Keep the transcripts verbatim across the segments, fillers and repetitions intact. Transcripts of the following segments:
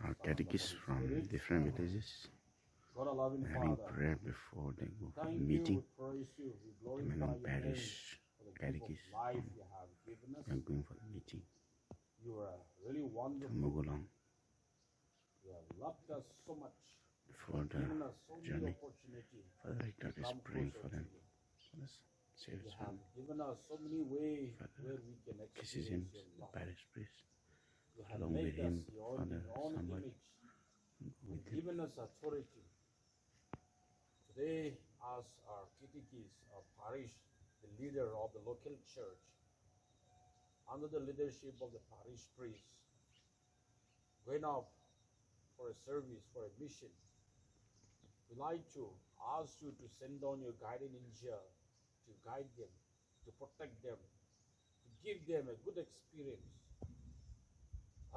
Our catechists from different villages having prayer before they go for meeting. The Menon Parish catechist from, they are going for the meeting. Mogolong. Before the journey, Father Hector is praying for them. Father Savior, Father Kisizin, the parish priest, along with him, Father Samuel, with him. Today, as our catechist, our parish, the leader of the local church, under the leadership of the parish priest, going out for a service, for a mission, we like to ask you to send down your guiding angel to guide them, to protect them, to give them a good experience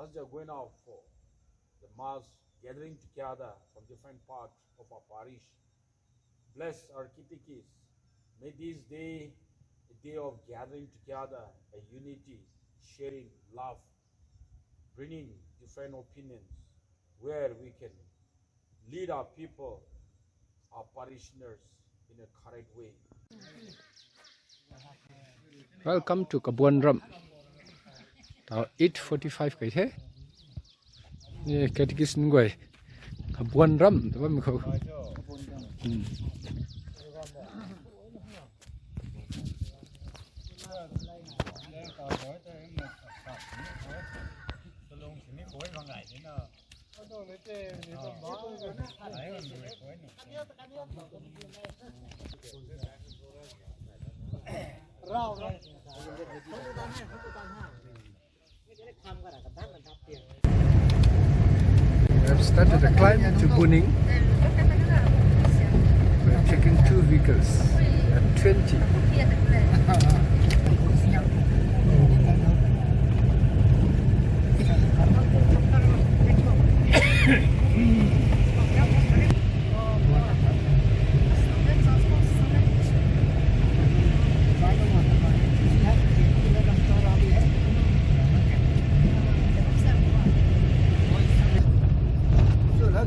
as they are going out for the mass gathering together from different parts of our parish. Bless our catechists. May this day a day of gathering together, a unity, sharing, love, bringing different opinions, where we can lead our people, our parishioners in a correct way. Welcome to Kabuanram. Tau eight forty-five kai the. Ni catechist nunc guay. Kabuanram, tu bam khou. Hmm. We have started the climb to Buning. We have taken two vehicles. We have twenty.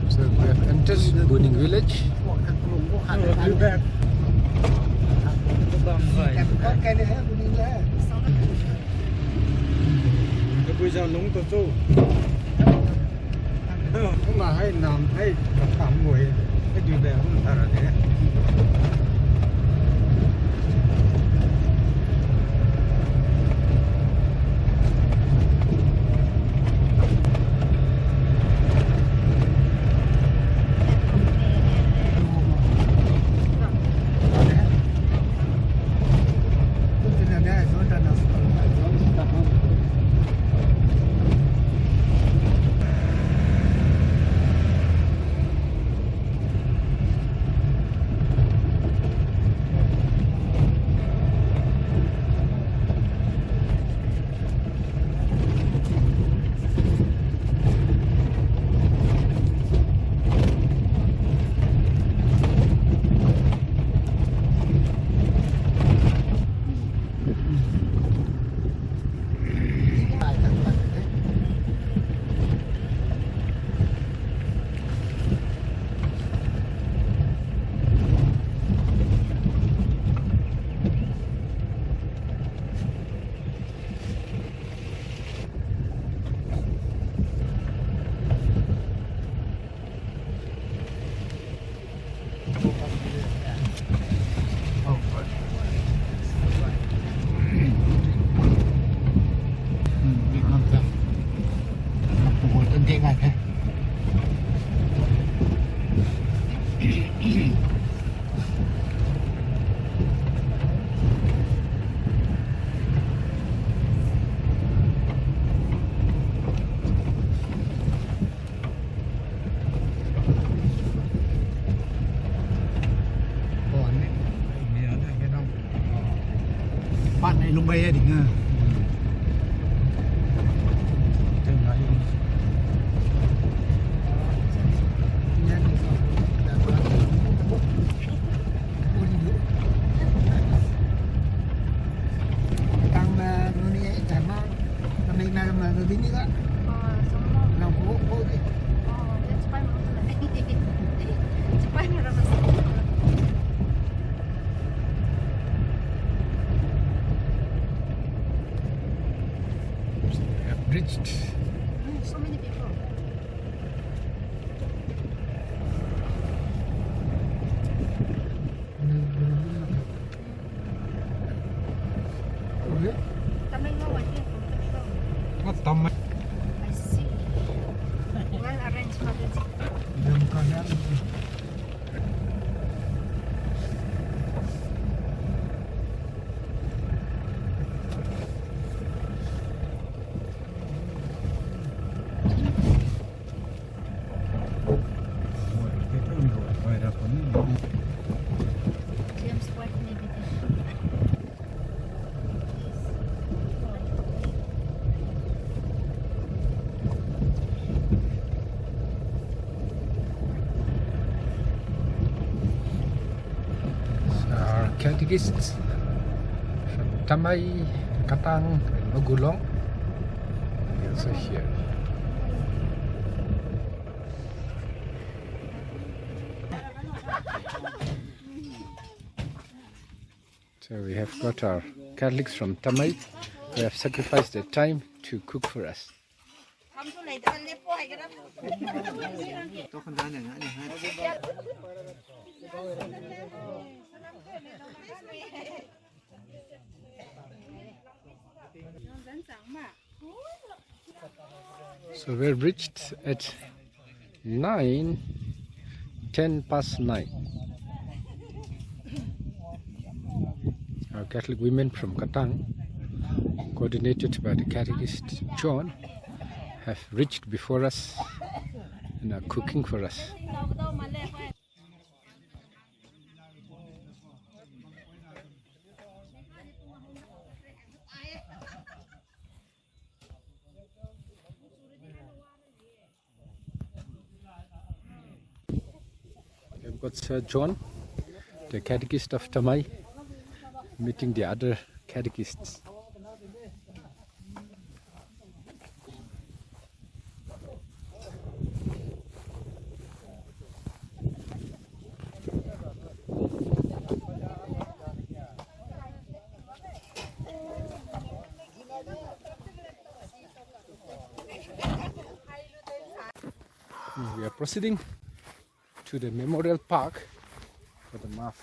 So we have entered Buning village. Tabui zau nung tu chu. Kumna hei nam hei kam kam guay hei dui bek kum ta ra de. Pan nei lung bai e ding a. Tang ma nuni tama kami na ma nuni ni ka. Nang ko ko di. Our catechists from Tamei, Katang, and Magulong are also here. So we have got our Catholics from Tamei who have sacrificed their time to cook for us. So we've reached at nine, ten past nine. Our Catholic women from Katang, coordinated by the catechist John, have reached before us and are cooking for us. We've got Sir John, the catechist of Tamei, meeting the other catechists. We are proceeding to the memorial park for the mass.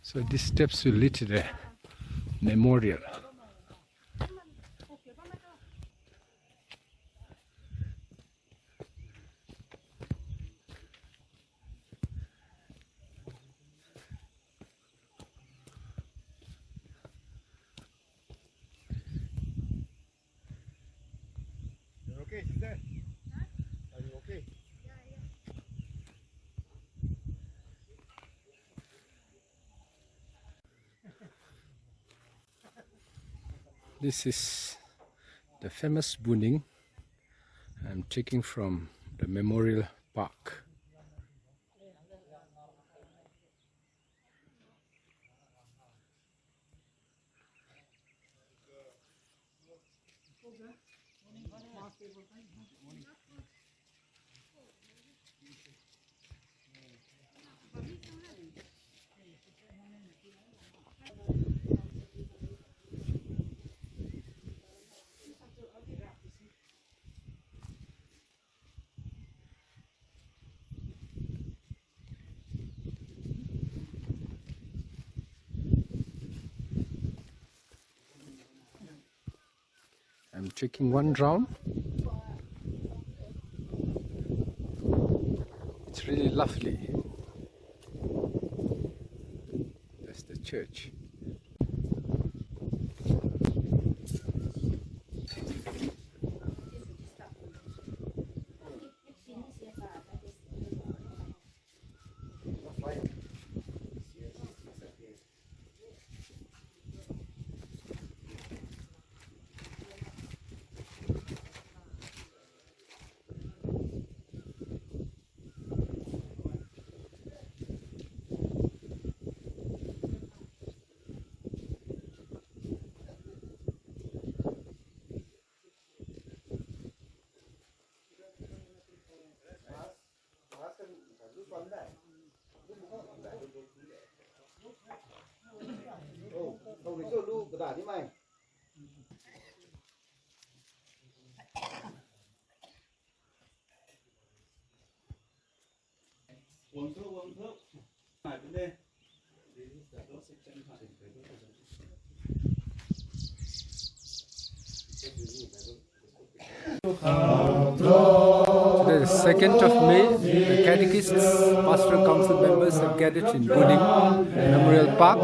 So these steps will lead to the memorial. You're okay, sister? Are you okay? This is the famous Buning. I'm taking from the memorial park. I'm taking one round. It's really lovely. That's the church. Today, the second of May, the catechists, pastoral council members have gathered in Buning Memorial Park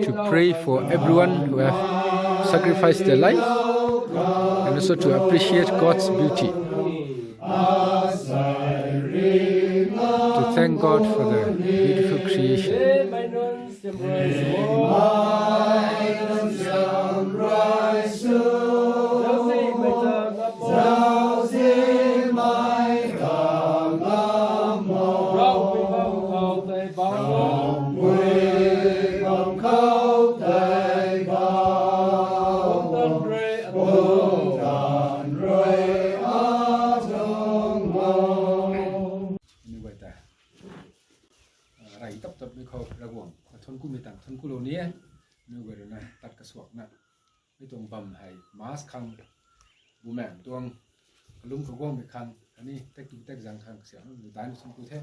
to pray for everyone who have sacrificed their life and also to appreciate God's beauty, to thank God for the beautiful creation. Anyway, ta, ah, rey tap tap ni khou Ravguangc thun kumei tang thun kulou ni e. Anyway, rui na tat kasuakna mi tuang bam hei mass khang, bumaeng tuang kalum kaguangmei khang khatni tek tu tek zang khang kasiamh nunc daina thun ku the.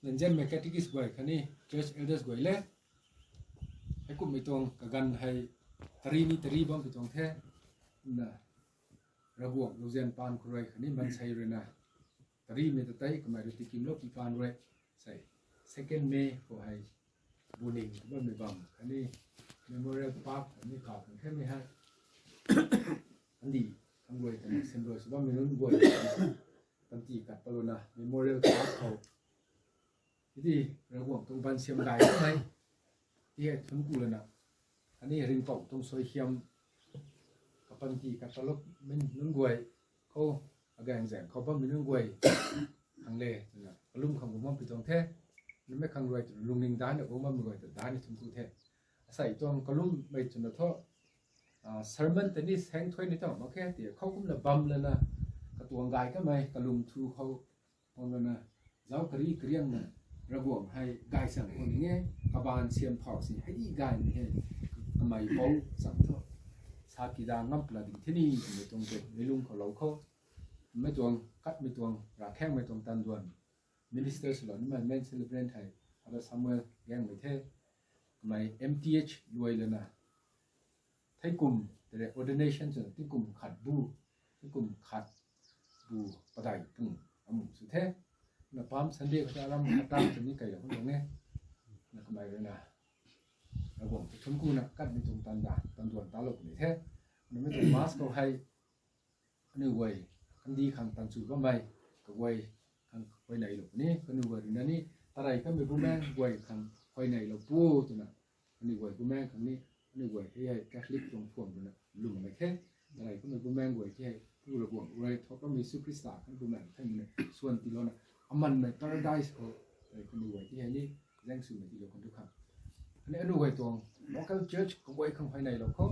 Nzianmei catechist guay khatni church elders guay le, heikumhmei tuang kaganv hei tari ni tari bam pi tuang the. Na Ravguangc luzian paan khou rui khatni mansei rui na tarimei ta tei kamei rui tikimlou pi paan rui sei, second May khou hei Buning tu bammei bam khatni Memorial Park khatni kau kan khaimei hei, andi, thang rui khatni sem rui sw bammei nunc guay, panty kat palouna Memorial Park khou hei di Ravguangc tuang baan siam gay kamei ti hei thun ku lana, khatni ringhpouc tuang suaihiam kapanty kat paloumei nunc guay khou, agaeng zaeng khou bammei nunc guay khang le twna kalum khang guang bam pi tuang the. Namei khang rui twna lungning daina guang bammei guay ta daina thun ku the. Asei tuang kalummei twna thu, ah, sermon tei ni saeng thuai ni tuang mak khe, ti khou kumna bam lana, katuang gay kamei kalum thu khou bam lana, zauc kari kariangna Ravguangc hei gay sang khou ni nge, kabaanv siam phau si hei di gay ni he, kamei pou chang thu sa kida ngam pla ding the ni twmei tuang tei mei lung khou lou khou, mei tuang katmei tuang ravkhaengmei tuang tanduan minister swlou nimei main celebrant hei Father Samuel Gaengmei the. Kamei M Th luai lana, theikum, tere ordination swna tingkum khat bu, tingkum khat bu padai pung amu sw the. Na Palm Sunday khou ta aram khat ta twni kailou khou tuang e. Na kamei rui na Ravguangc ta thun ku na katmei tuang tanda tanduan talou puni the. Namei tuang mass khou hei aniu guay kandih khang tanchu bammei kaguay khang huayneylou puni, kaniw guay rui na ni tarey kamei bumaeng guay khang huayneylou pu twna, aniu guay bumaeng khang ni, aniu guay hei hei Catholic tuang phuam rui na lwmmei the. Tarey kamei bumaeng guay ti hei Pu Ravguangc rui thau kamei Jisu Khrista khang bumaeng thangmei na swan tiilouna, amanmei paradise khou tarey kamei guay ti hei ni zaeng swmei tiilou khang tu khang, khatni aniu guay tuang local church kaguay khang huayneylou khou,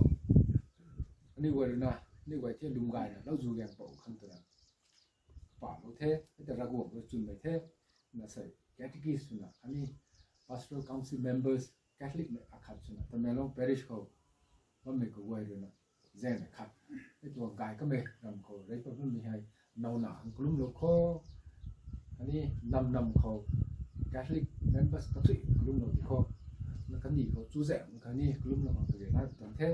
aniu guay rui na, aniu guay ti lwm gayna lauzu gaengpou khang twna palou the, hei ta Ravguangc rui chwnmei the. Na sei catechist swna khatni pastoral council members, Catholicmei akhat swna Tamenglong parish khou bammei kaguay rui na zaengnei khat, hei tuang gay kamei ram khou rei pat bammei hei nowna khang kalumlou khou, khatni nam nam khou Catholic members kathui kalumlou di khou, na kandih khou chuzaenghmei khatni kalumlou khang kage nai tuang the.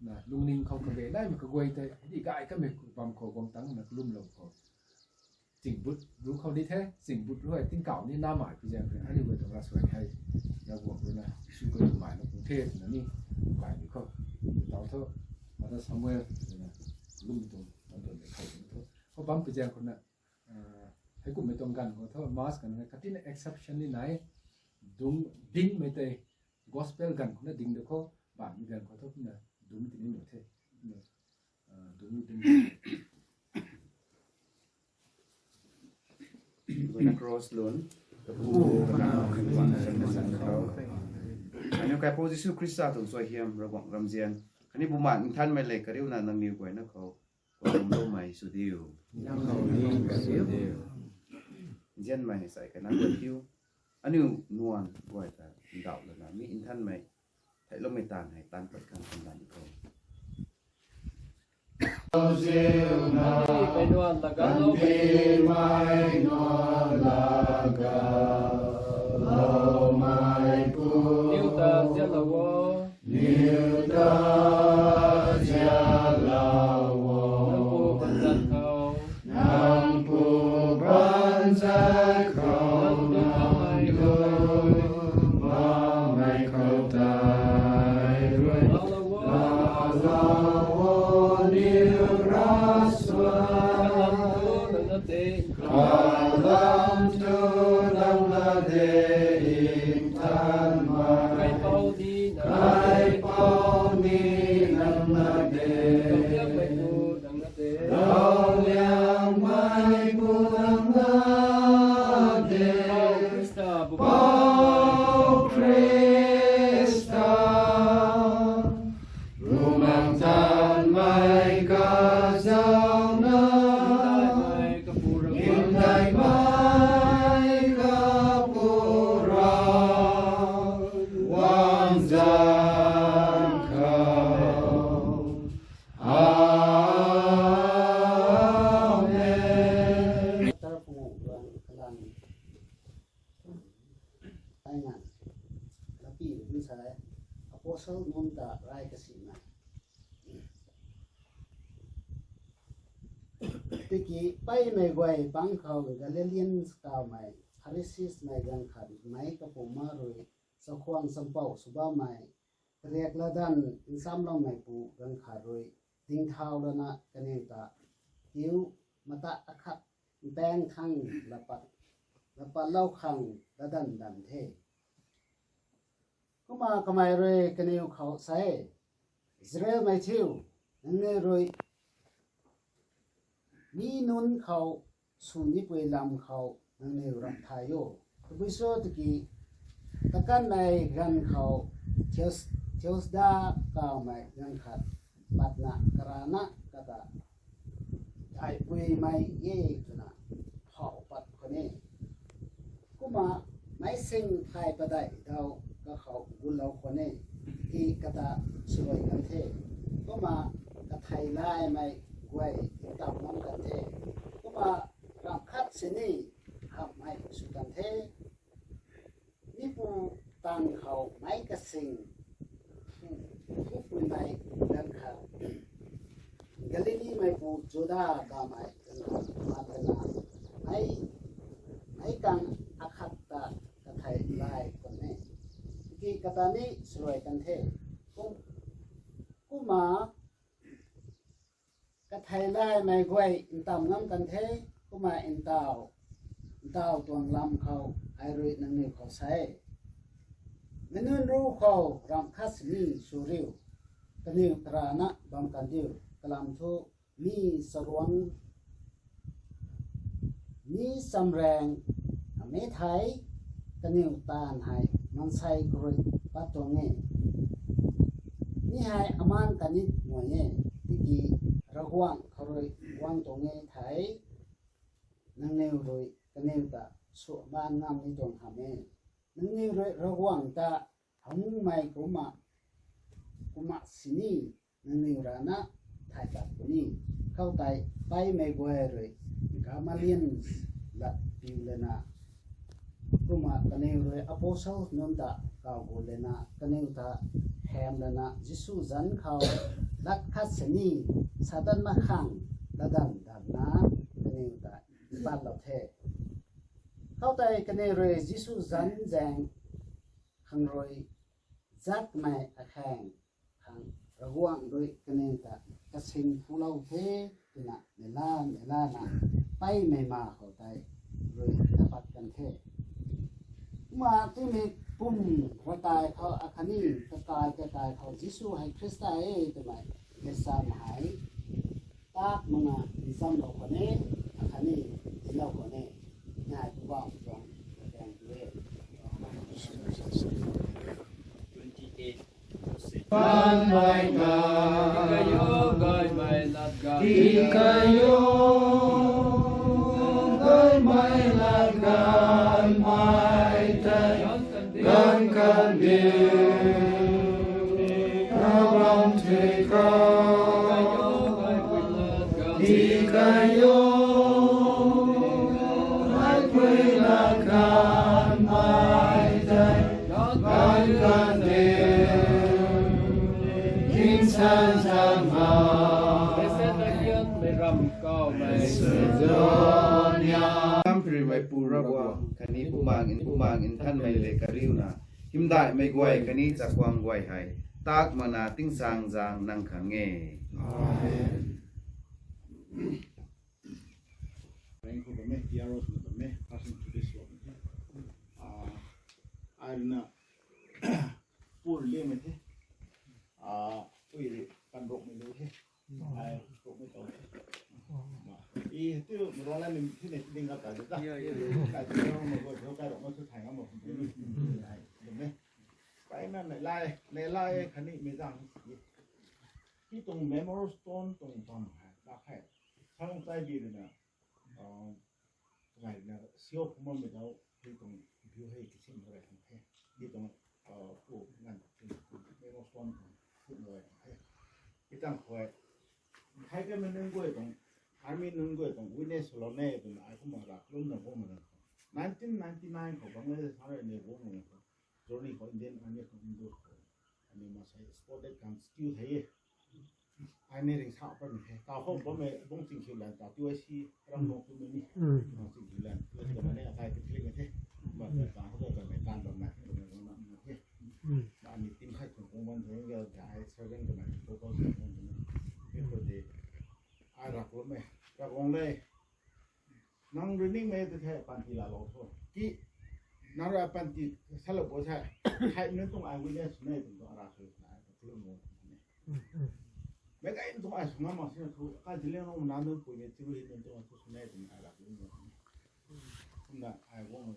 Na lungning khou kage naimei kaguay tei hei di gay kamei bam khou guang tangna kalumlou khou chingbut ru khou ni the, chingbut ru hei tingkauh ni namei pi zaeng the, aniu guay tuang ravsuai hei Ravguangc rui na Jisu Khrista mei na pung the twna ni gay ni khou, tau thu, Father Samuel rui na lum tuang tanduan de khou ni thu khou bam pi zaeng khou na, ah, heikumhmei tuang ganv khou thu mass ganv hei katina exception ni nai, dung dingmei tei gospel ganv khou na ding de khou, bammei ganv khou thu kumna dung tini nu the. Ah, dung ni ding. Guna cross lun. Aniu Kaipouc Jisu Khrista tuang suaihiam, Ravguangc ramzian, khatni Bumaengh Nthanmei le kariuna nangniw guayna khou kalumloumei sw diu. Nzianmei sei kana guay thiu. Aniu nuan guay ta ndauh lana mi nthanmei theihloumei taanv hei taanv pat khang kham dan khou, mei nuan ta ganlou, mei nuan ta ganlou, niw ta nzianlou o, niw ta nzian Kaipouc ni nang na de, Ravliangmei pu nang na de, Khrista, Khrista, Bumaengh Nthanmei kazauhna, Nthanmei Kapu Ravguangc, Wangzan khou. Amen. Tarpung Ravguangc kalam. Ai ngan, lapi rui dun sa e, Apostle nunc ta rai kasimei. Tiki paimei guay pang khou Galileans kawmei, Pharisees mei ganv khat meic kapumc ma rui chakhwang champouh sw bammei, kariak latdanv nsamloumeipu ganv khat rui dingthau lana kaniw ta kiu mata akhat mpang thang lapat, lapatlou khang latdanv dan the. Kumna kamei rui kaniw khou sa e, Israelmei thiu, nangniw rui mi nunc khou sw nipui lam khou nangniw ramh thay o. Tabui sw tiki, takanmei ganv khou Theos-, Theosda kawmei ganv khat patna karana kata daipuimei e twna how pat khwan e. Kumna meic sing thay padeih daw kakhou gutlou khwan e, ti kata swluai kan the. Kumna kathei laymei guay ntam ngam kan the. Kumna ramh khat sini hamhmei sw kan the. Mipu tang khou meic kasing, hu-, hupuimei ganv khat, Galileemeipu Juda kamei ganv khat mat lana, mei, meic kang akhat ta kathei lay khwan e. Tiki kata ni swluai kan the. Kum-, kumna kathei laymei guay ntam ngam kan the. Kumna ntaw, ntaw tuang lam khou ai rui nangniw khou sa e, meic nunc ruc khou ramh khat sini sw riu, kaniw karana bam kan diu, kalam thu mi charuangc, mi chamraeng, mi thei, kaniw taanv hei maansei khou rui pat tuang e. Mi hei amaan kani mei e, tiki Ravguangc khou rui guang tuang e thei, nangniw rui kaniw ta sw amaan ngam ni tuang hamh e. Nangniw rui Ravguangc ta hamhmei kumna, kumna sini nangniw rana thay pat puni. Khoutei paimei guay rui Gamaliel lat piu lana, kumna kaniw rui apostle nunc ta kaw gu lana, kaniw ta hem lana, Jisu zanc khou lat khat sini Satan makhang latdanv danvna kaniw ta mpatlou the. Khoutei kaniw rui Jisu zanc zaeng khang rui zatmei akhaeng khang Ravguangc rui kaniw ta kasing pulou the, twna neihla neihlana paimei ma khou tei rui tapat kan the. Kumna timei pum rakai khou akhatni kakai kakai khou Jisu hei Khrista e twmei gaychamv hei tak mana nchamlou khwan e, akhatni dinclou khwan e. Nai Poubauhmei tuang latkaeng tu e. Twenty-eight. Kanmei ta, kayo gaymei latkaeng, kayo gaymei latkaeng mei tei ganv kandih kabam the kho. Di kayo, ai pui latkaeng mei tei ganv kandih tingsaeng zaeng ha. Macedonia. Ram piri mei Pu Ravguangc khatni Bumaengh Nthanmei le kariuna, hymdaihmei guay khatni chakhwang guay hei tak mana tingsaeng zaeng nang khang e. Amen. Rengku bam e, P R Os na bam e, passing to this one. Ah, ai rui na, Pu Lemei the. Ah, ui ri kan rokmei lu the. Ai rokmei tau the. Ma, i tu mrona ni thi ne ding ka ta de ta. Ka ti rong mo ko ka rok mo su thai ngam mo. Ai, dum ne. Pai na ne lai, ne lai khatni mei zang. Hi tuang memorial stone tuang bam hai, ta hai. Sang tai bi de na. Ah, Kamei na sio kumna mei dau, hei tuang view hei kisim hei tuang the. Hei tuang, uh, pu ngan tuang memorial stone tuang pu na tuang the. Hei tuang khou, thai ka mei nunc guay tuang, army nunc guay tuang witness lou ne twna ai kumna ra lum na kumna. Nineteen ninety-nine khou Bangladesh sa rui ne kumna. Journey khou Indian Army khou Indo khou. Ani ma sai spotted gun skill hei e. Ai ni ring sa pa ni the. Tau hou pa mei bung ching khiu lan ta T Y C ram nung tu mei ni. Bung ching khiu lan. Tu si ka mei ni akai tu klik the. Ba ta ta hou ka mei tan ba mei. Ba mei bung na mei the. Ba ani team khai kung kung ban the ga ga ai sergeant ka mei tu ko ko kung kung ni. Pe ko de. Ai rak lo mei. Rak long le. Nang running mei tu the panty la lo tho. Ki, nang ra panty sa lo bo sa. Hai nunc tuang ai witness ne tuang tuang ra sw na ai tuang mo ne. Mei kai tuang ai sw ngam ma si na thu, ka ziliang nung na nunc pui mei chiru hi nunc tuang ai sw ne tuang ai ra sw mo ne. Kumna ai wang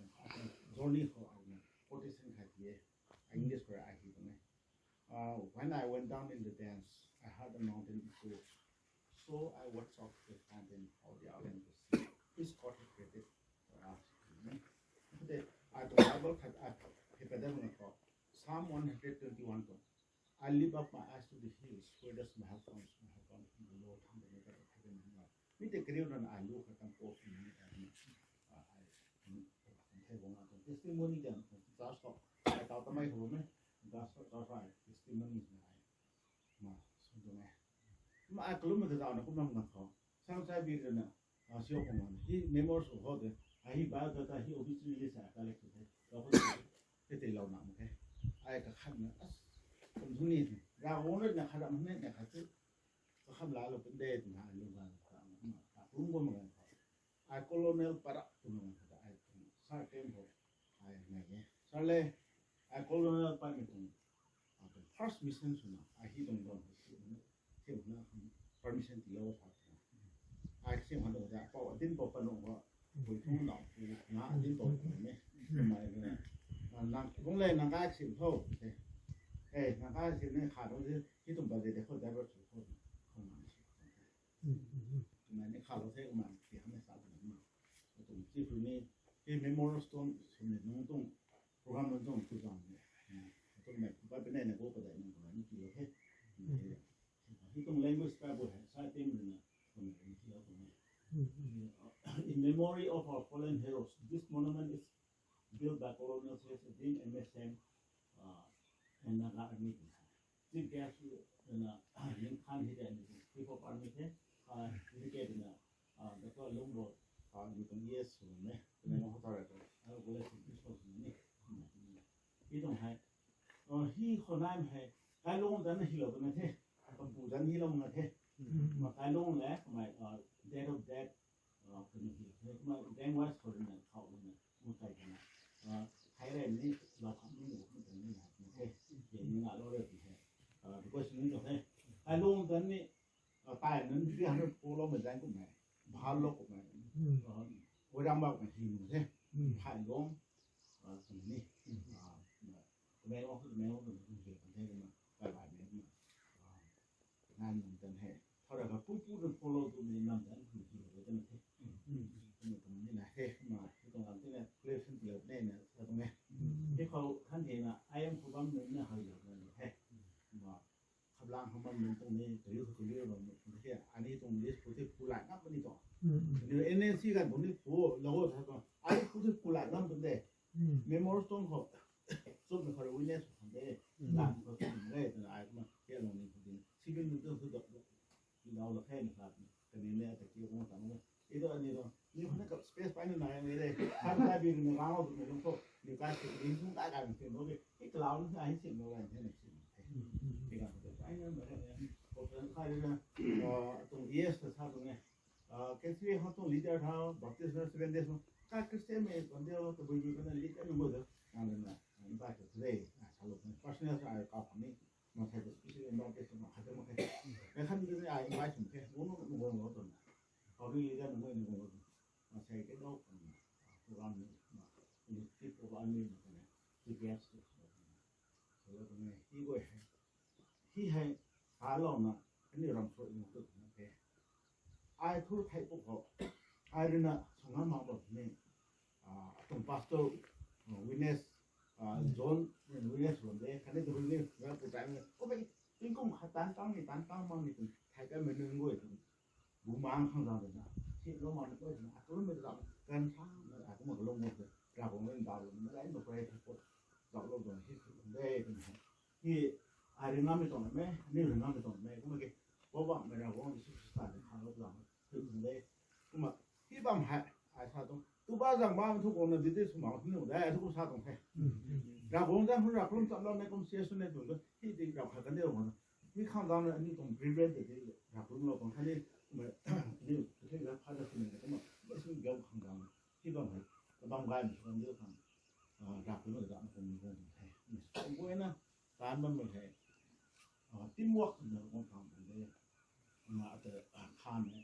journey khou ai na quotation khai ti e. English khou ai hi tuang e. Uh, when I went down in the dance, I heard the mountain echo. So I watched up the fountain of the island to see which God had created for us. Amen. Khou tei, ai tuang Bible khat ai hei padan na khou, Psalm one hundred twenty-one tuang. I lift up my eyes to the hills, where does my help comes? My help comes from the Lord, who made the heaven and earth. Mi tei kariu na ai lu khat kan post ni ai, ai, ai, ai, thei bang na tuang testimony kan, church khou, ai tau tamei khou ne, church khou, church khou ai testimony na ai. Ma, sung tuang e. Ma, ai kalum mei ta zau na kum nang nang khou. Sang sai bi na, ah, sio khou nang. Hi memoirs khou de. Ai hi biodata, hi obituary list ai collect the. Kau khou te te lou na mo the. Ai kakhan na, as, kum sung ni. Ra wo na na khat ram ne na khat tu. Kakhan la lou pun de na ai lou gan ka. Ma, ka kum kum gan ka. Ai Colonel Parak twna khat ai tuang sir camp khou ai nai e. Sir le, ai Colonel Parak mei tuang, ah, tuang first mission swna, ai hi tuang bam hei si na, si na, permission tilou sa twna. Ai si hang dou da, pou, adin pou panuh khou, bui thung na, na adin pou twna ne. Twmei na, ah, nang, kung le nang kai si tho, eh. Eh, nang kai si ne, kha dou si, hi tuang budget de khou divert sw tho, khou nang si. Twmei ni kha lou the, kumna ti hamh na sa twna ma. Tuang chief ni, hei memorial stone swmei nunc tuang program nunc tuang tu tuang ni. Twmei pu pat pene na kou padai nunc kumna ni ki lou the. Hei tuang language ka bu hei, sa tem rui na, kumna ni ki lou tuang ni. In memory of our fallen heroes, this monument is built by Colonel C S Din, M S M, uh, and Naga Army. Chief guest, uh, na, Ling Khan hi de, Chief of Army the, uh, hi ke na, uh, Doctor Lungbo, uh, ni tuang yes, ne, ne mo thara to, uh, college principal ni. Hi tuang hei, uh, hi khou nai hei, kai long dan hi lou na the, kapu dan hi lou na the. Ma kai long le, my, uh, date of death, uh, kani hi, my gang wise khou na khou na, ma kai na, uh, kai re ni, lou kham ni, lou kham ni na, the, ye ni na lou re the, uh, because ni to the, kai long dan ni, uh, tai nunc three hundred four lou mei zang kum hei. Bhal lou kum hei. Uh, Wai Ram Bak na hi nu the. Hai long, uh, kum ni. Uh, mei lou, mei lou, kum ni, kum ni, kum ni, kum ni. Uh, nai nunc tan hei. Thau ra ka pu pu na follow tu ni nam tan kum ni, kum ni, kum ni, kum ni na he. Ma, tu tuang lam tu na, collection ti lou ne na, sa tuang e. Hei khou, khan the na, I am khou bam nunc na hai lou na he. Ma, Khaplang khou bam nunc tuang ni, kaliu khou kaliu bam nunc the, ani tuang list khou tei phu lai ngam puni tuang. Ni N N C kan tuang ni phu, lou tha tuang. Ani khou tei phu lai ngam puni de. Memorial stone khou, chumna khou witness khou de. Lan khou chum de, twna ai kumna, khe lou ni khou de. Civil nunc tuang khou dok dok. Ni dau la khe ni khat ni. Kani ne ta kiu khou ta mo. Ido ani do. Ni khou na kap space pai na nai ni de. Khat ta bi ni rau tu ni lung khou. Ni kai si ni sung kai kai ni sin lo de. I cloud ni ai sin lo lai ni sin. Ti ka khou ta ai na ma de. Khou ta kai na. Uh, tuang yes ta sa tuang e. Uh, K C A khou tuang leader tha, Baptist na Seventh Day khou. Ka Christian mei tuang de, tabui bi ka na leader ni mo de. Nang na, invite today. Hello, personal sa ai kau khang ni, masei the special invitation ma khat ma khat. Ai khan ni ai invite sum the, nung nung nung nung nung. Kau ni leader nung nung nung nung. Masei ke dou, program ni, initiative program ni ma kane. T P S. Hello, ni hi goi hai. Hi hai, ha lou na, ani ram so ni tu na the. Ai thu thei pu ho. Ai rui na sangam ma ba ni. Ah, tuang pastor, ah, witness, ah, John, witness ram de, khatni tu witness ram pu tai ni. Ko bai, tingkum khat tan tang ni, tan tang ma ni tu, thai kai mei nunc guay tu. Bumaeng khang zang na, si lo ma ni ko na, atu mei zang, kan sa, na, atu ma lo mo de, ra ko ngai da lo, na, ai ma pray ko, zang lo zang, hi, de, tu. Hi, ai ri ngam mei tuang mei, ni ri ngam mei tuang mei, ko ma ke, bo bam mei ra ko, Jisu Khrista ni kha lo zang. Hei, kumna, hei bam hei, ai sa tuang. Tu ba zang bam thu kumna, didi sw ma, hei nu dei, ai thu kum sa tuang the. Ravguangc zang hu ra, kum cham lou nei, kum sia sw nei tuang, hei di rap khat kan di kumna. Hei khang zang na, ani tuang privilege di, rap kum lou tuang, hei ni, kumna, ni, hei ra, khat da sw nei, kumna, ba sw gau khang zang. Hei bam hei, bam gay, mi sw kan di khang. Ah, rap kum lou zang, kum ni zang the. Ni sw kum na, tan bam hei. Ah, teamwork na, kum khang zang de. Na, ata, ah, khan e,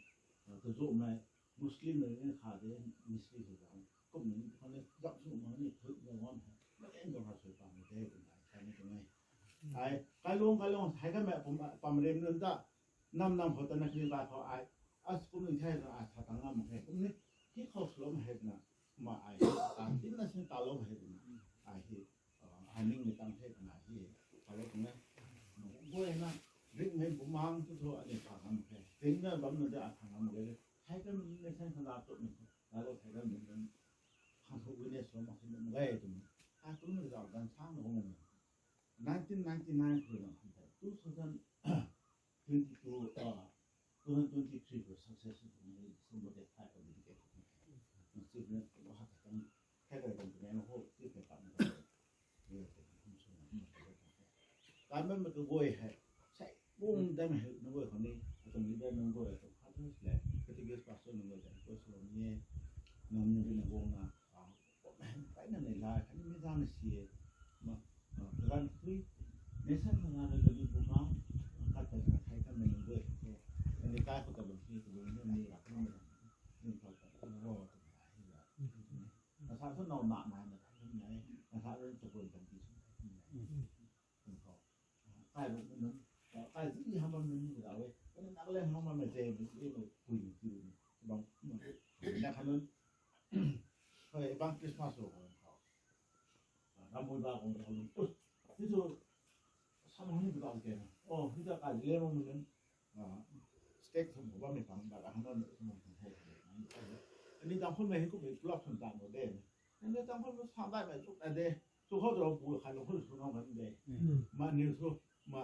ah, ta zo mei, Muslim na ni kha de, Muslim hei zang. Kum ni, khan ni, zak su ma ni, thuk na wan hei. Ma ken zang ha sui pam de, kum ai, khan ni kum ai. Ai, kai lung, kai lung, hai ka mei, pum, pam rim nunc ta, nam, nam khou ta na kini ta khou ai. As kum ni thai na, ai, sa tang ngam hei, kum ni, hi khou slom hei na, ma ai, ta, tin na sin ta lou hei na, ai hi. Ah, ai ning ni tang the kana hi, kalo tang e. Guay na, ringmei bumaeng tu thu ani thang ngam the. Ringna bam na de a thang ngam de. Thai kan ni sen khana tu ni. Lalo thai kan ni kan. Khang thu witness lo mak sin mak ge tu. A tu ni zau dan sang lo mo. Nineteen ninety-nine khou na khang the. Two thousand twenty-two, ah, two thousand twenty-three khou success tu ni December date five khou dedicate. Student ko ha kan. Thai kai kan ni ho ti kai kan. Kan bam tu guay hei, sai bung dam hei na guay khou ni, atuang leader nunc guay, atuang fathers le, categories pastor nunc guay, guay sw ni e, nang ni na guang na, ah, kai na nei la, kan ni zang na si e, ma, ah, kan thui, nation na na na ni bu ma, kat ta na thai kan na nunc guay, kan ni kai khou ta bam si, tu ni ni ra kan ni, ni khou ta, ni ro ta na hi la. Na sa so nau na na na kan ni, na sa ro ta guay kan ti su. Kum khou. Kai bam nunc, kai zi ham bam nunc ni da e. Kani Nagaland ham bam na je, ni ni pui ni ti ni. Bam, na kha nunc. Hei, bang Christmas ho khou. Ram bui ba khou khou. Us, ti tu, sam hang ni bam ke na. Oh, ni ta kai le mo nunc. Ah, state khou bam ni pang, ba ham bam nunc. Ani dang khou mei hi kum club khou ta mo de. Ani dang khou sa dai mei tu de. Sw khou tu pu khat lou khou sw nang kan de. Ma ni sw, ma,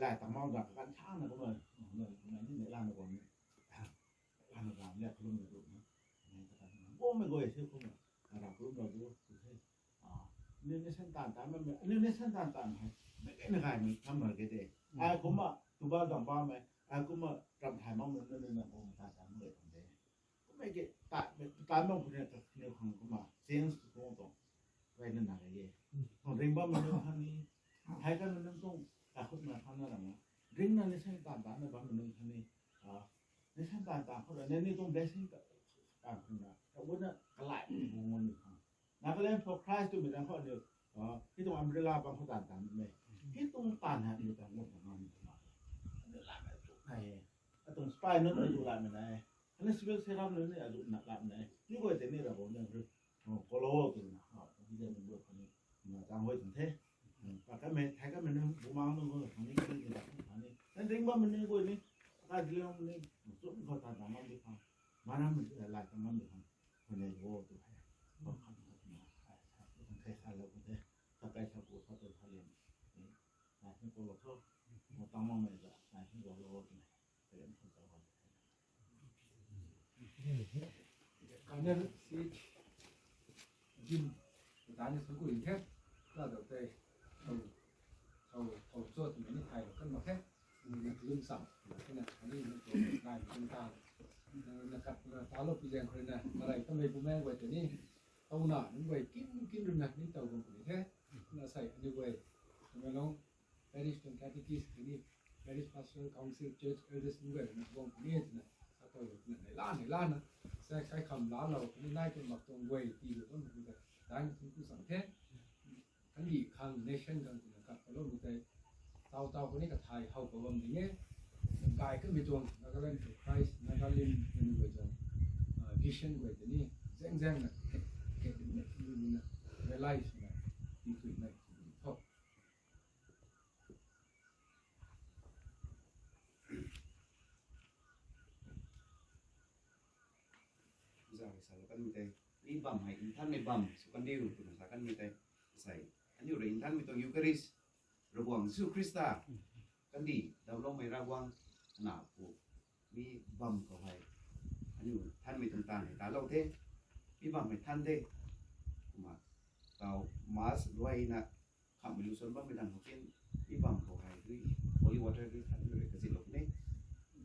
lai tang mau da kan sa na kumna, na, na ni ne la na kum ni. La na ram le khou lum na du na. Ni ta kan na. Bo mei guay se kumna. Ra khou lum na du, tu the. Ah, ni ni sen tan tan mei, ni ni sen tan tan hei. Mei ke na gay mei kam na ke de. Ai kumna, tu ba zang ba mei. Ai kumna, ram thai mau na, na, na, na, kumna tan tan mei de. Kummei ke, ta, ta nung khou ni, ta, ni khang kumna, change tu tuang tuang, rey na na rey e. Tuang ring bam nunc khang ni, thai kan nunc tuang, ta khut na khang na rang na. Ring na ni sen tan tan na bam nunc khang ni, ah, ni sen tan tan khou na, ni, ni tuang blessing ta, tan khou na, ta wuna, kalai, ni bung ngon ni khang. Nagaland for Christ twmei tang khou aniu, ah, hei tuang umbrella bang khou tan tan mei. Hei tuang tan hei aniu tan ngam tan ngam ni khang. Aniu lat mei tu nai e. Atuang spy nunc aniu lat mei nai e. Aniu civil servant nunc ni aniu lat mei nai e. Ni guay tei ni Ravguangc nang rui, oh, kolo tu na, oh, hei tei ni guay khang ni, na tang huay tuang the. Hmm, pa kamei, thai kamei nunc, bumaeng nunc guay khang ni, ni, ni, ni, ni. Nang ring bammei nunc guay ni, kai di liang ni, chum khou tan tan ngam di khang. Manam mei, lai tan ngam di khang. Hei nei wo tu hei. Bam khat khat na, ai, sa, tu kan thei sa lou kan the. Sa kai sa pu sa tu sa lian. Ni, nai hei ko lou tho. Mo tang mang mei za, nai hei ko lou tu hei. Karen khat sa lou. Karen si, Jim, ta ni sa ku ring the. Sa dou tei. Thau, thau, thau cho twmei ni thay lou kan mak khe. Ni na kalum sam, na kena, ani na cho, na ni ta. Na, na kat, na ta lou pi zaeng khou na, na rai kamei Bumaengh guay tei ni. Tau na, nunc guay kin, kin rui na, ni tau bam puni the. Na Asei aniu guay Tamenglong Parish tuang catechist khatni Parish Pastoral Council Church Elders nunc guay na guang puni twna sa tau lou twna nei la nei lana sa kai kham la lou khatni nai tuang mak tuang guay tii lou bam twna dai na thun ku sang the. Kandih khang nation khang twna kap kalou mei tei tau tau khatni kathay how kabam ding e. Kai kamei tuang Nagaland for Christ, Nagalim kaniu guay tuang vision guay tei ni zeng zeng na khe khe na realize na tithuimei tho. Zai sa kanmei tei mi bam hei nthanmei bam sw kandiu twna sa kanmei tei, asei aniu rui nthanmei tuang Eucharist, Ravguangc Jisu Khrista, kandih dauloumei Ravguangc, ana pu mi bam khou hei aniu nthanmei tuang taanv hei talou the, mi bam hei than the. Kumna tau Mass luaina khamhmei lu suan bammei dang khou kin mi bam khou hei dui, holy water dui than rui kazitlou puni.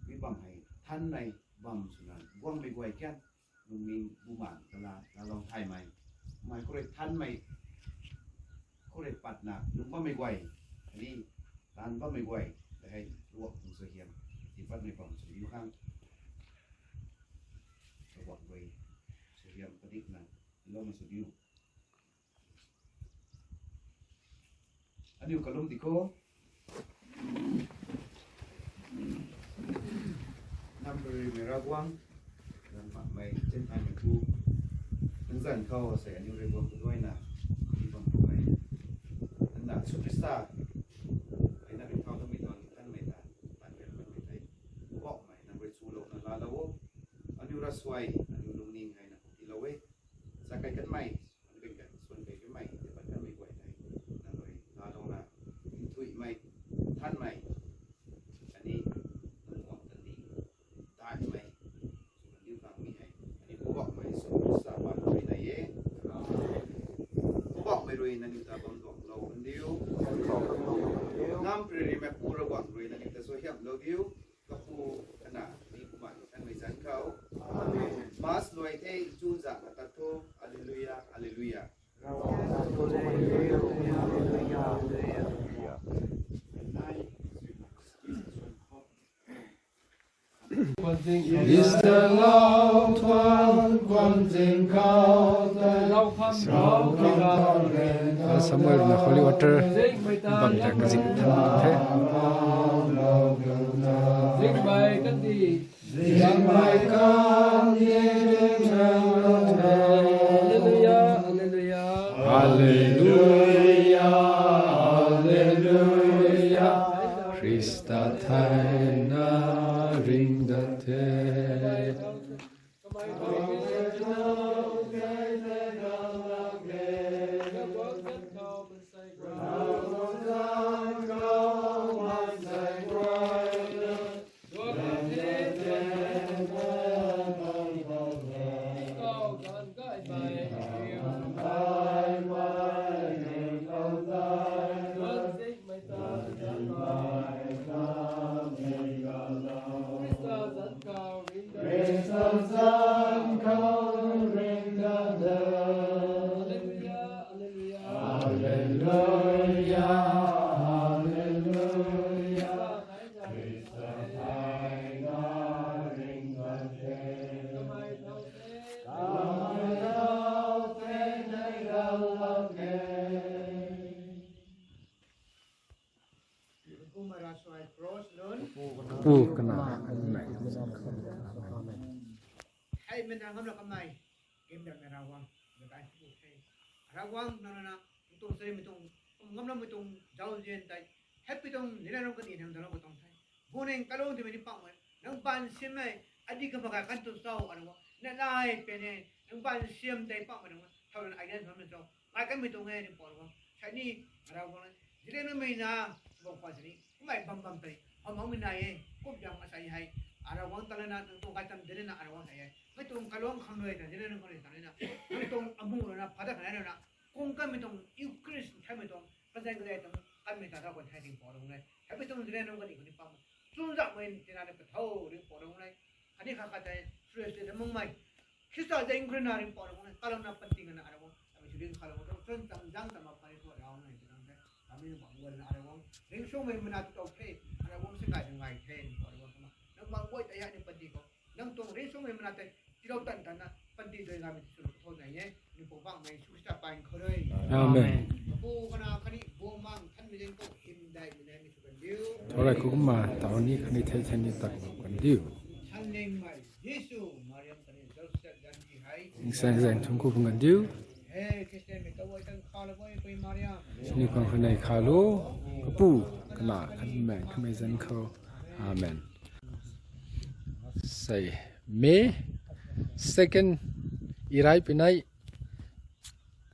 Mi bam hei thanmei bam swna guangmei guay kian lungning bumaeng tala lalou thaymei, mei khou rui thanmei khou rui patna lung bammei guay, khatni taanv bammei guay tei hei Ravguangc tuang suaihiam tii patmei bam sw diu khang, Ravguangc rui suaihiam padikna loumei sw diu. Aniu kalum di kho. Namparymei Ravguangc, nang makmei chinthaymei Pu, nang zanc khou asei aniu rui guang kaduaina mi bam khou hei, nang na Jisu Khrista hei na ringcthau tamei tuang nthanmei ta tanrian kanmei tei, Poubauhmei nang rui chulouna laalou o. Aniu ravsuai, aniu lungning hei nang khou tiilou e. Sa kai kanmei, aniu kan kan suan kai kanmei tei pat kanmei guay tei nang rui laalouna nthuihmei, nthanmei, khatni nang guang kandih daihmei sw kandiu khang mi hei aniu Poubauhmei Jisu Khrista paan rui nai e. Poubauhmei rui nangniw ta bam duanglou kandiu. Namparymei Pu Ravguangc rui nangniw ta suaihiamlou diu. Kapu, Kanac, khatni Bumaengh Nthanmei zanc khou. Mass luai the, chuzaenghna tat tho. Alleluia, alleluia. Khrista lau thuan kuan zing khou tei, Samuel na holy water bam ta kazing than the. Zingmei kandih. Zingmei kandih. Alleluia, alleluia. Alleluia, alleluia. Khrista thayna ringdat the. Alleluia, alleluia. Alleluia, alleluia. Khrista thayna ringdat the. Kamei thau the, kamei thau the, nai ral lau the. Pu, Kanac, Bumaengh. Hei mena ngam la kamei. Gimdakmei Ravguangc, na dai pu the. Ravguangc nang na, nang tuang sari mei tuang, ngam lam mei tuang, zauzian tei, happy tuang, nina nang kani nang dalo ka tuang the. Buning kalung ti mei ni pang mei, nang ban sim mei, adi ka makai kan tu sau, Ravguangc, na lai pe ne, nang ban sim tei pang mei nang, thau na again thau na zau, ngai kan mei tuang e ni pau Ravguangc, sai ni, Ravguangc, zile na mei na, bang pa sini, kumei bam bam tei, bam bam mei nai e, kup jang asai hei, Ravguangc ta lana, nang tuang kai tam zile na, Ravguangc hei e. Mei tuang kalung khang rui ta, zile nang khang rui ta lana, nang tuang amu lana, phada khanai lana, kung kanmei tuang, Eucharist, thaimei tuang, kazai kazai tuang, kanmei ta rau kan thai ting pau Ravguangc le. Happy tuang zile nang kani kani pam. Chunzak mei tina le pathau ring pau Ravguangc le. Ani kha kha tei, seriously ta mung mei. Khrista zai ngruna ring pau Ravguangc le. Kalung na panting na Ravguangc. Ami su ring kha Ravguangc. Chun tam zang tam ma phari pau Ravguangc le. Ringcsuangmei mana tu tau the, Ravguangc se ngai ngai the, Ravguangc kumna nang bang guay ta ya ni panty khou, nang tuang ringcsuangmei mana tei tilou tan tan na panty dui ngai mei sw tho nai e. Ni pung bangmei Jisu Khrista paan khou rui. Amen. Apu kana khatni Bumaengh Nthanmei zaeng khou hymdaihmei nai ni sw kan diu. Thorai khou kumna taw ni khatni thei thei ni tak kan diu. Thanlingmei Jisu, Mariam khatni Joseph zanc ti hei. Nsang zaeng thun ku pung kan diu. He, Khristianmei kaguay tang kha la guay pui Mariam. Ni khang khanei kha lu, Kapu, Kana, Khanmei, Khanmei zanc khou. Amen. Sei, May second, irai pinai,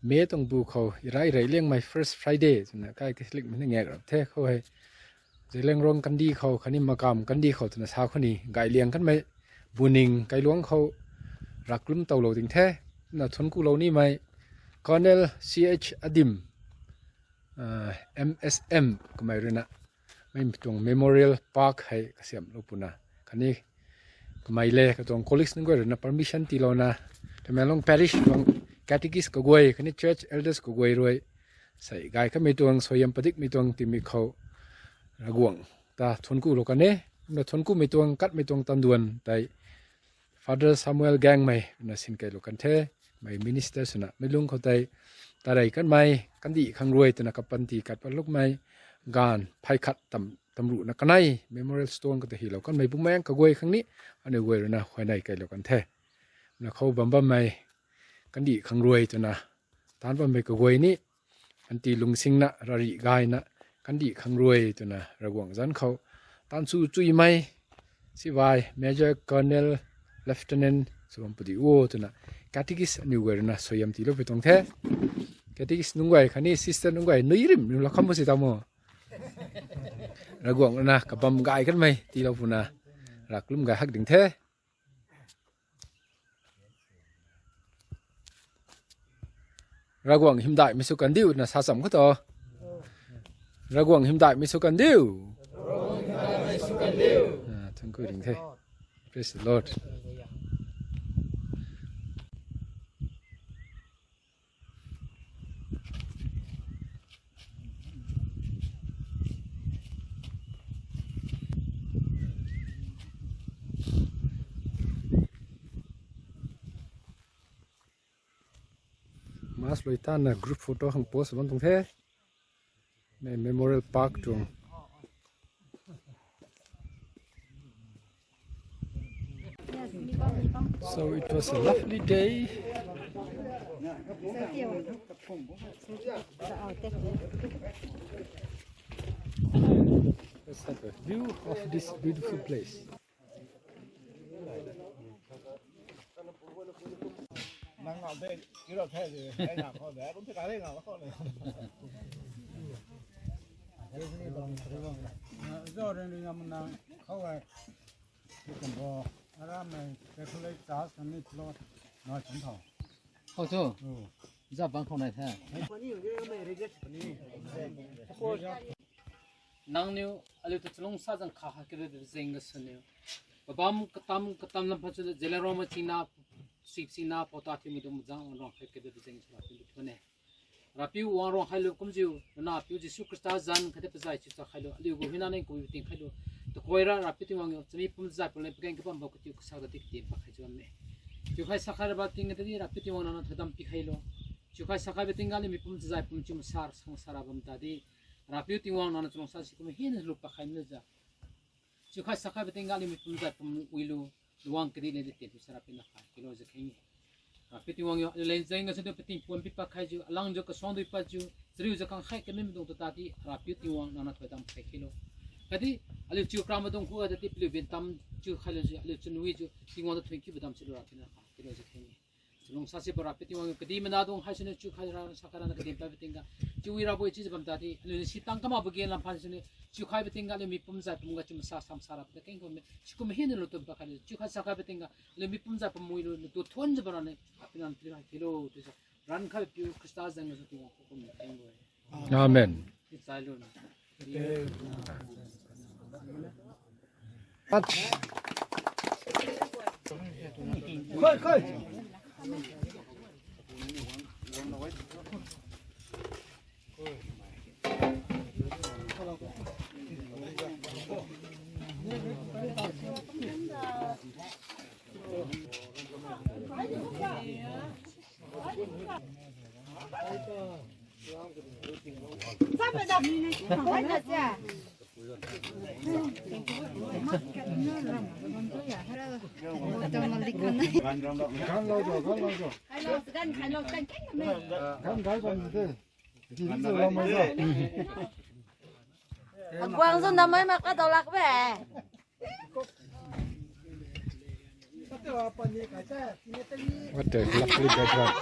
May tuang bu khou, irai rey liangmei first Friday twna kai Catholicmei na ngak rap the khou hei. Zeliangrong kandih khou, khatni Makam kandih khou twna sa khou ni, gay liang kanmei, buning kailuang khou, raklum towlou ding the, na thun kulou nimei, Colonel C H Adim, ah, M S M kamei ruina, mei tuang Memorial Park hei kasiamhlou puna, khatni kamei le katuang colleagues nunc guay ruina permission tiilouna, Tamenglong Parish tuang catechist kaguay, khatni church elders kaguay rui, sei gay kamei tuang, suaihiam padikmei tuang timei khou, Ravguangc ta thun kulou kan e, kumna thun kumei tuang, katmei tuang tanduan tei, Father Samuel Gangmei na sinkeilou kan the, mei minister swna, mei lung khou tei, tarey kanmei, kandih khang rui twna kapanty kat pat lukmei, ganv, phey khat tam, tamruhna kanei, Memorial Stone kata hilou kanmei Bumaengh kaguay khang ni, aniu guay ruina huayney keilou kan the. Na khou bam bammei, kandih khang rui twna, taanc bammei kaguay ni, anti lungsingna, rarih gayna, kandih khang rui twna, Ravguangc zanc khou, taanc su chuimei, sivai, Major, Colonel, Lieutenant, sw bam pudi o twna, catechist aniu guay ruina suaihiam tiilou pui tuang the. Catechist nunc guay khatni sister nunc guay nui rim rim la kham bu si ta mo. Ravguangc ruina kabam gay kanmei tiilou puna, raklum gay hak ding the. Ravguangc hymdaihmei sw kan diu na sa cham khou tho. Ravguangc hymdaihmei sw kan diu. Ah, thun ku ding the. Praise the Lord. Mass lui tanna group photo khang post bam tuang the. Mei Memorial Park tuang. So it was a lovely day. Let's have a view of this beautiful place. Khou tu. Za bang khou nai the. Nangniw aliu ta chalungsa zang kha ha kere de zeng ga suniu. Kabam katam katam lam pha chu Zeliangrong ma china, sip china, pota thi mudum zang rong khai kere de zeng chula tin thune. Rapiu wang rong khai lu kumjiu, na piu Jisu Khrista zan khai de pazai chu cha khai lu, aliu gu hina neng ku ting khai lu. Takoi ra Rapiu Tingwang yo, chami pum zai pum le pageng kabam bau katiu kasa ka dik tin pa khai juan me. Chiu khai sa khai ra ba ting ta di Rapiu Tingwang nana thadam pi khai lu. Chiu khai sa khai ba ting ga le mi pum zai pum chu masar sang sara bam ta di. Rapiu Tingwang nana chalungsa si kum hin lup pa khai mi za. Chiu khai sa khai ba ting ga le mi pum zai pum ui lu, luang kadi le de tin tu sara pi na khai kilo za kheng. Rapiu Tingwang yo, aliu len zeng ga sa du pating puan pi pa khai ju, alang ju kasong dui pa ju, chariu za khang khai kami mi dung ta ta di, Rapiu Tingwang nana thadam khai kilo. Kadi, aliu chiu kra ma dung khu ga ta di, paliu bin tam chiu khai lu ju, aliu chun ui ju, Tingwang ta thun ki ba dam si lu Rapiu na khai kilo za kheng. Chalungsa si ba Rapiu Tingwang kadi mana dung hai sini chiu khai ra sa khai ra na kadi pai ba ting ga. Chiu ui ra bui chi bam ta di. Aliu ni si tang kama bu gen lam phan sini chiu khai ba ting ga aliu mi pum zai pum ga chum sa sam sa ra ta keng ko me. Sikum hin lu tum pa khai chiu khai sa khai ba ting ga aliu mi pum zai pum mui lu tu thun zai ba ra ni. Apinan tri hai kilo tu sa. Ran khai piu Khrista zang ga sa Tingwang ko ko me keng bo. Amen. Ni chai lu na. Guang zun na mai mak ka dau lak be. What a lovely background.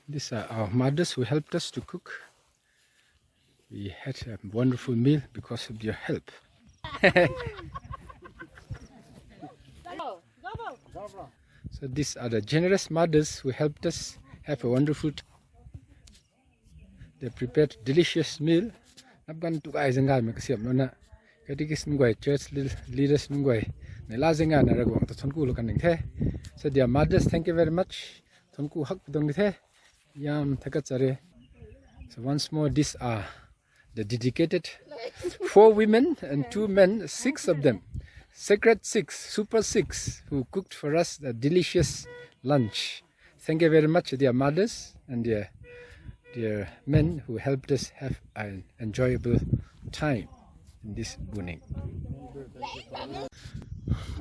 These are our mothers who helped us to cook. We had a wonderful meal because of your help. So these are the generous mothers who helped us have a wonderful time. They prepared delicious meal. Nap ganv tu gay zang gaymei kasiamh lana, catechist nunc guay, church leaders nunc guay, neihla zang gayna Ravguangc ta thuanc ku lou kan ning the. So dear mothers, thank you very much. Thuanc ku hak pui tuang ni the. Yam thakat chare. So once more, these are the dedicated four women and two men, six of them, sacred six, super six, who cooked for us the delicious lunch. Thank you very much, dear mothers and dear, dear men who helped us have an enjoyable time in this Buning.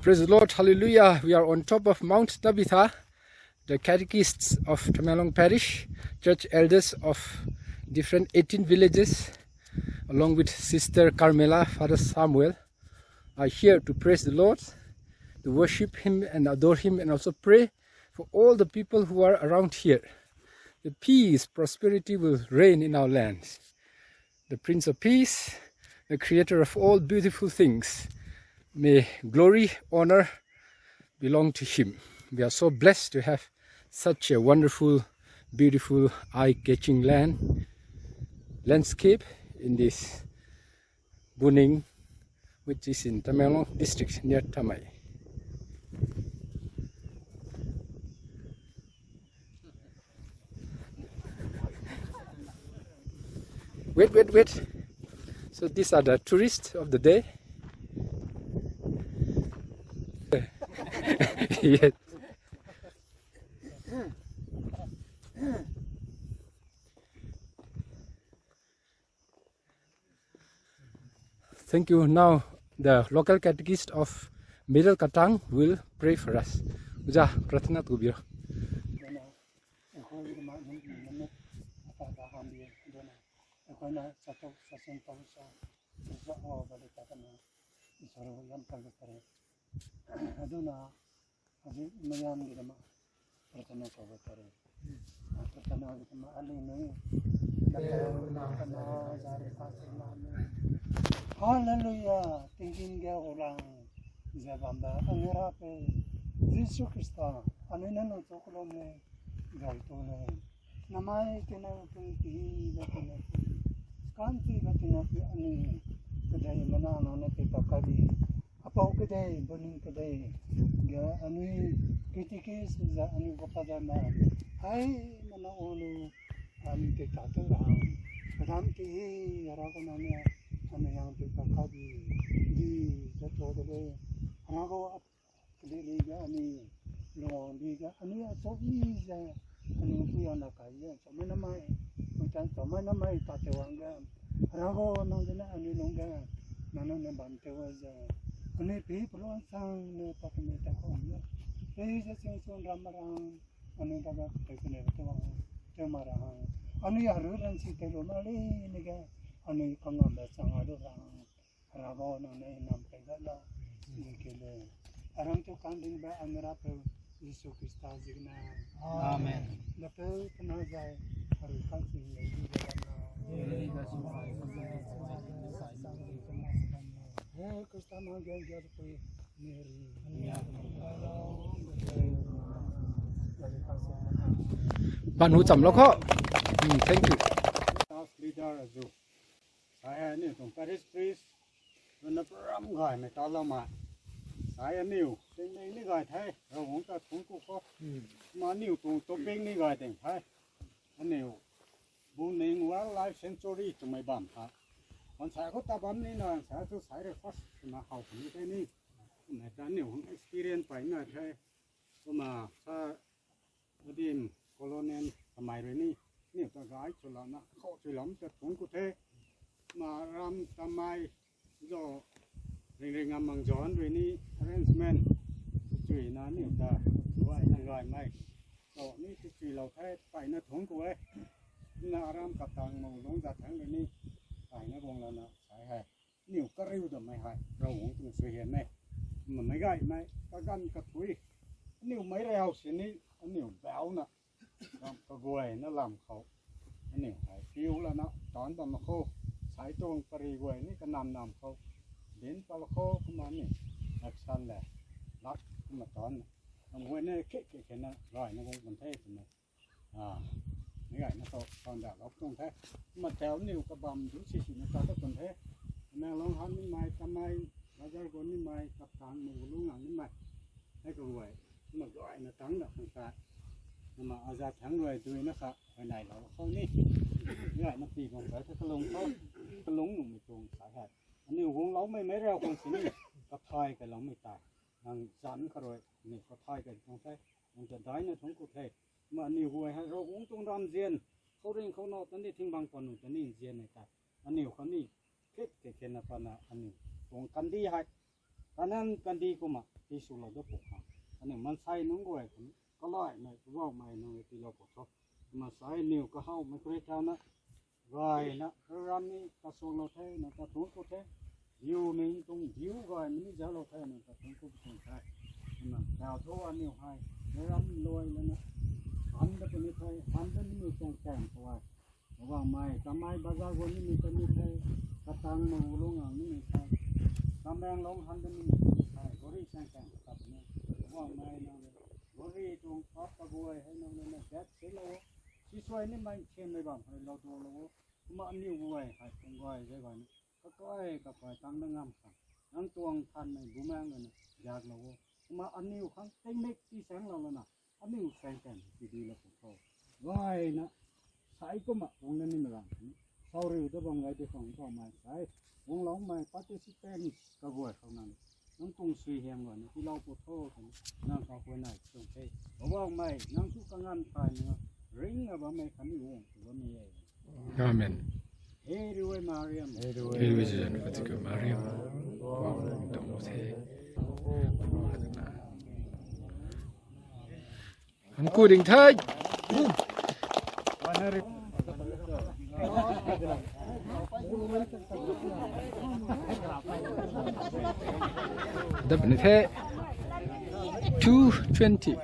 Praise the Lord, hallelujah. We are on top of Mount Tabitha, the catechists of Tamenglong Parish, church elders of different eighteen villages, along with Sister Carmela, Father Samuel, are here to praise the Lord, to worship Him and adore Him, and also pray for all the people who are around here. The peace, prosperity will reign in our lands. The Prince of Peace, the creator of all beautiful things, may glory, honor belong to Him. We are so blessed to have such a wonderful, beautiful, eye-catching land, landscape in this Buning, which is in Tamenglong district near Tamei. Wait, wait, wait. So these are the tourists of the day. Yes. Thank you. Now, the local catechist of Middle Katang will pray for us. Uja, prarthana tu biro. ꯑꯩꯈꯣꯏꯅ ꯆꯠꯊꯣꯛ ꯆꯠꯁꯤꯟ ꯇꯧꯕꯁꯨ ꯏꯁꯣꯔ ꯑꯐꯕꯗ ꯆꯠꯇꯅ ꯏꯁꯣꯔꯕꯨ ꯌꯥꯝ ꯊꯥꯒꯠꯆꯔꯤ꯫ ꯑꯗꯨꯅ ꯍꯧꯖꯤꯛ ꯃꯌꯥꯝꯒꯤꯗꯃꯛ ꯄ꯭ꯔꯊꯅꯥ ꯇꯧꯕ ꯇꯥꯔꯦ꯫ ꯄ꯭ꯔꯊꯅꯥꯒꯤꯗꯃꯛ ꯑꯂꯤꯅꯨ꯫ Hallelujah. Tingkin ge hulang. Jabamba angera pe. Jisu Krista. Anina no chokolom ne. Gai to ne. Namai tina pun ki ba tina pun. Kanti ba tina pun ani. Kadai mana na na te pakadi. Apau kadai, Buning kadai. Ga anui kitiki suza anui bapa dana. Hai mana onu ani te tatu rahang. Kadam ki hi yara ko nana ani yang te pakadi. Di jato de. Rago Kadih li ga ani lung di ga ani a cho i za ani pu yang na kai ya cho mai na mai, pu chan cho mai na mai ta te wang ga, rago nang de na ani lung ga, nang nang ne ban te wa za, ani pi pulon sang ne pa kami ta ko na, pi za sing sun ram rang, ani ta ga te kane te wang, te ma rang, ani a ru ran si te lo ma li ni ga, ani kangam da sang a do rang. Rago nang ne nam kai ga la, ni ke le. Aram tu kan ding ba amera pe Jisu Krista zikna. Amen. Na pe pna zai, hari kan sing le di ga na. He Krista ma gen gen pui Mary. Ban hu cham lo kho. Hmm, thank you. Staff leader azu. Sai hei aniu tuang parish priest, runa program gaymei ta loumei. Sai aniu tingmei ni gay the, Ravguangc ta thungc ku kho. Ma aniu tuang topic ni gay ting the. Aniu Muning Wildlife Sanctuary twmei bam tha. Wan sa khou ta bam ni na sa tu sai re first na how ni te ni. Na ta ni hung experience pai na the. Kumna sa adim colonel kamei rui ni, niw ta gai chu la na khou chu lam ta thung ku the. Ma ram tamei zo ring ring am mang zon rui ni arrangement chui na niw ta ruai na gai mei. To ni chui lou the pai na thung ku e. Na ram katang mu lung da thang rui ni pai na bung la na sai hai. Niw kariu da mei hai Ravguangc tuang suaihiam e. Ma mei gai mei kaganv kathui. Niw mei rau si ni aniw bau na ram kaguay na lam khou. Aniw hai piu la na taanc bam ma khou. Sai tuang pari guay ni kanam nam khou. Din pa la khou kumna ni action le. Lak kumna taanc na. Ram guay na khe khe khe na rai na gong kan the twmei. Ah, ni gai na khou taanc da lou tuang the. Kumna tau niw kabam du si si na ta ta tuang the. Tamenglong han ni mei, tamei, bazar gon ni mei, kaptang mu lung ngang ni mei. Hei kaguay. Kumna guay na tang da khang sa. Kumna aza thang rui dui na kha, huayney lou khou ni. Ni gai na pi bam kai the kalung khou. Kalung nuhmei tuang sa hai. Aniw guang lou mei mei rau khang si ni. Kathay kai lou mei tai. Nang zan kha rui, aniw kathay kai tuang the. Nang ta dai na thung ku the. Ma aniw guay hai Ravguangc tuang ram zian. Khou ring khou na ta ni thing bang panu ta ni zian nei ta. Aniw khou ni khe khe khe na pa na aniw tuang kandi hai. Kanan kandi kumna ti sw lou da pu khang. Aniw mansei nunc guay khou ni kalai mei, kabau mei nunc ti lou pu tho. Kumna sai niw kahaw mei kre thau na. Gai na, ram ni kasuang lou the, na kathung ku the. Diu ming tuang diu gai mei ni zauc lou the, na kathung ku tuang the. Na tau thu aniw hai, ram luai la na. Han da puni the, han da ni niw tuang kaeng khou ai. Kabang mei, tamei bazar gon ni mei ta ni the, katang mu lung ngang ni mei the. Tamenglong han da ni mei ta ni the, gari sang kaeng khou ta ni. Kabang mei na le. Gari tuang pap kaguay hei nang le na gat se lou. Si suai ni mei thian mei bam hei lou tu lou. Kumna aniw guay hai tuang guay zai guay ni. Kakai, kakai tang na ngam khang. Nang tuang than mei bumaeng lana yak lou o. Kumna aniw khang tingmik ti saeng lou lana. Aniw saeng kan ti di lou pu tho. Guay na. Sai kumna wang na ni mei rang. Sau riu da bam gai di khang tho mei sai. Wang lou mei participants kaguay khang nang. Nang tuang suaihiam guay na ti lou pu tho. Nang khou huayney tuang the. Kabang mei, nang tu kanganv thay na. Ring na bam mei khatni wang tu bam mei e. Amen. Hei rui Mariam. Hei rui zan kati ka Mariam. Wang dong the. An ku ding thai. Dap ni the. Two twenty.